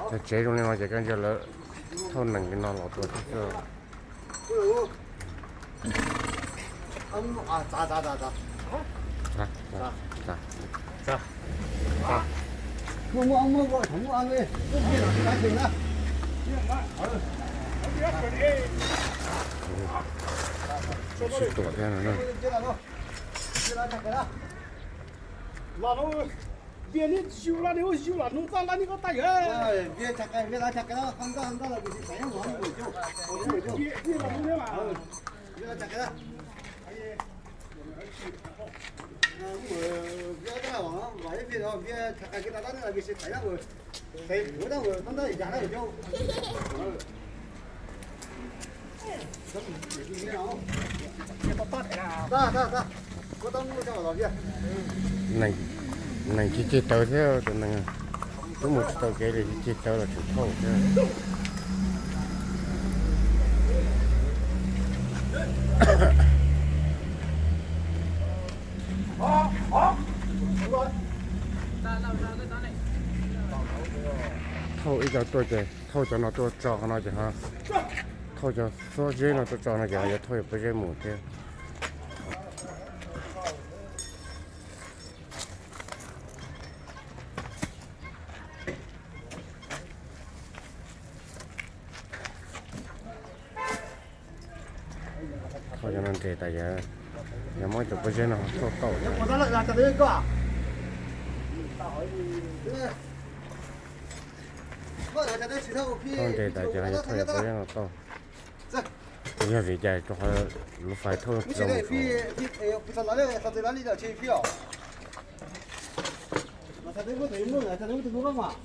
Tsev zoo li no ces koj ntsia lawv thauj nees li no los tua thiab xwb. Sib tuam thiab no. Los no, Vias, neb zus los, neb zus los hnub txaj lab neb koj tag yawg. Vias, Vias los hnub neb mas. Neeg cig cig taws thiab, tus neeg twb mus tsis tau kev li, cig cig taws los tseem thauj thiab. Thauj ib co tuaj ces thauj cov no tuaj tso qhov no ces ho, thauj cov xuab zeb no tuaj tso no ces ho yuav thauj yog pob zeb mus thiab. Thauj cov no nres tas yog, yog muab ib tug pob zeb no thauj tau. Thauj nres tas ces ho yuav thauj yog pob zeb no tau. Yog vim cas rau qhov lub fais thauj tsis zoo mus.